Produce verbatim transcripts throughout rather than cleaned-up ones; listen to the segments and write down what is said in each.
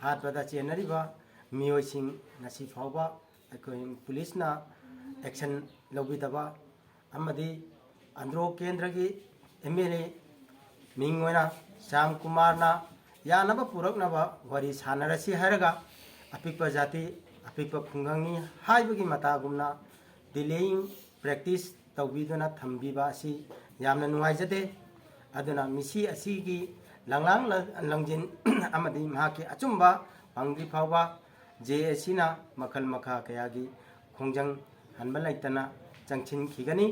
ꯍꯥꯠꯄꯗ ꯆꯦꯟꯅꯔꯤꯕ ꯃꯤꯑꯣꯏꯁꯤꯡ ꯉꯁꯤ ꯐꯥꯎꯕ ꯑꯩꯈꯣꯏ ꯄꯨꯂꯤꯁꯅ action ꯂꯧꯕꯤꯗꯕ ꯑꯃꯗꯤ ꯑꯟꯗ꯭ꯔꯣ ꯀꯦꯟꯗ꯭ꯔꯒꯤ M L A ꯃꯤꯡ ꯑꯣꯏꯅ ꯁ꯭ꯌꯥꯝ ꯀꯨꯃꯥꯔꯅ ꯌꯥꯅꯕ ꯄꯨꯔꯛꯅꯕ ꯋꯥꯔꯤ ꯁꯥꯟꯅꯔꯁꯤ ꯍꯥꯏꯔꯒ ꯑꯄꯤꯛꯄ ꯖꯥꯇꯤ, ꯑꯄꯤꯛꯄ ꯈꯨꯡꯒꯪꯅꯤ ꯍꯥꯏꯕꯒꯤ ꯃꯇꯥꯒꯨꯝꯅ delaying practice ꯇꯧꯕꯤꯗꯨꯅ ꯊꯝꯕꯤꯕ ꯑꯁꯤ ꯌꯥꯝꯅ ꯅꯨꯡꯉꯥꯏꯖꯗꯦ꯫ ꯑꯗꯨꯅ ꯃꯤꯁꯤ ꯑꯁꯤꯒꯤ ꯂꯪꯂꯥꯡ ꯂꯪꯖꯤꯟ ꯑꯃꯗꯤ ꯃꯍꯥꯛꯀꯤ ꯑꯆꯨꯝꯕ ꯐꯪꯗ꯭ꯔꯤ ꯐꯥꯎꯕ J A C ꯅ ꯃꯈꯜ ꯃꯈꯥ ꯀꯌꯥꯒꯤ ꯈꯣꯡꯖꯪ ꯍꯟꯕ ꯂꯩꯇꯅ ꯆꯪꯁꯤꯟꯈꯤꯒꯅꯤ꯫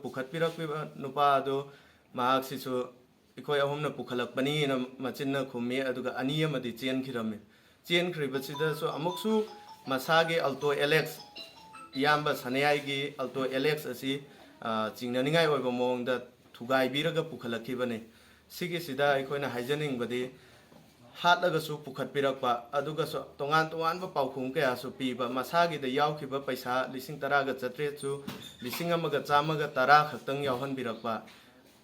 ꯄꯨꯈꯠꯄꯤꯔꯛꯂꯤꯕ ꯅꯨꯄꯥ ꯑꯗꯨ, ꯃꯍꯥꯛꯁꯤꯁꯨ ꯑꯩꯈꯣꯏ ꯑꯍꯨꯝꯅ ꯄꯨꯈꯠꯂꯛꯄꯅꯤꯅ ꯃꯆꯤꯟꯅ ꯈꯨꯝꯃꯤ, ꯑꯗꯨꯒ ꯑꯅꯤ ꯑꯃꯗꯤ ꯆꯦꯟꯈꯤꯔꯝꯃꯤ꯫ ꯆꯦꯟꯈ꯭ꯔꯤꯕꯁꯤꯗꯁꯨ ꯑꯃꯨꯛꯁꯨ ꯃꯁꯥꯒꯤ Alto L X, ꯏꯌꯥꯝꯕ ꯁꯅꯥꯌꯥꯏꯒꯤ Alto L X ꯑꯁꯤ, ꯑ, ꯆꯤꯡꯅꯅꯤꯡꯉꯥꯏ ꯑꯣꯏꯕ ꯃꯑꯣꯡꯗ ꯊꯨꯒꯥꯏꯕꯤꯔꯒ ꯄꯨꯈꯠꯂꯛꯈꯤꯕꯅꯤ꯫ ꯁꯤꯒꯤꯁꯤꯗ ꯑꯩꯈꯣꯏꯅ ꯍꯥꯏꯖꯅꯤꯡꯕꯗꯤ, ꯍꯥꯠꯂꯒꯁꯨ ꯄꯨꯈꯠꯄꯤꯔꯛꯄ, ꯑꯗꯨꯒꯁꯨ ꯇꯣꯉꯥꯟ ꯇꯣꯉꯥꯟꯕ ꯄꯥꯎꯈꯨꯝ ꯀꯌꯥꯁꯨ ꯄꯤꯕ, ꯃꯁꯥꯒꯤꯗ ꯌꯥꯎꯈꯤꯕ ꯄꯩꯁꯥ ꯂꯤꯁꯤꯡ ꯇꯔꯥꯒ ꯆꯥꯇ꯭ꯔꯦꯠꯁꯨ ꯂꯤꯁꯤꯡ ꯑꯃꯒ ꯆꯥꯝꯃꯒ ꯇꯔꯥ ꯈꯛꯇꯪ ꯌꯥꯎꯍꯟꯕꯤꯔꯛꯄ,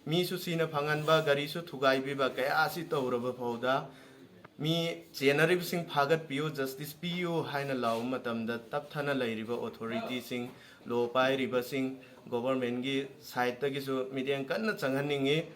ꯃꯤꯁꯨ ꯁꯤꯅ ꯐꯪꯍꯟꯕ, ꯒꯥꯔꯤꯁꯨ ꯊꯨꯒꯥꯏꯕꯤꯕ ꯀꯌꯥ ꯑꯁꯤ ꯇꯧꯔꯕ ꯐꯥꯎꯗ, ꯃꯤ ꯆꯦꯟꯅꯔꯤꯕꯁꯤꯡ ꯐꯥꯒꯠꯄꯤꯌꯨ, justice ꯄꯤꯌꯨ ꯍꯥꯏꯅ ꯂꯥꯎꯕ ꯃꯇꯝꯗ ꯇꯞꯊꯅ ꯂꯩꯔꯤꯕ authority ꯁꯤꯡ, law ꯄꯥꯏꯔꯤꯕꯁꯤꯡ, government ꯀꯤ side ꯇꯒꯤꯁꯨ ꯃꯤꯠꯌꯦꯡ ꯀꯟꯅ ꯆꯪꯍꯟꯅꯤꯡꯏ꯫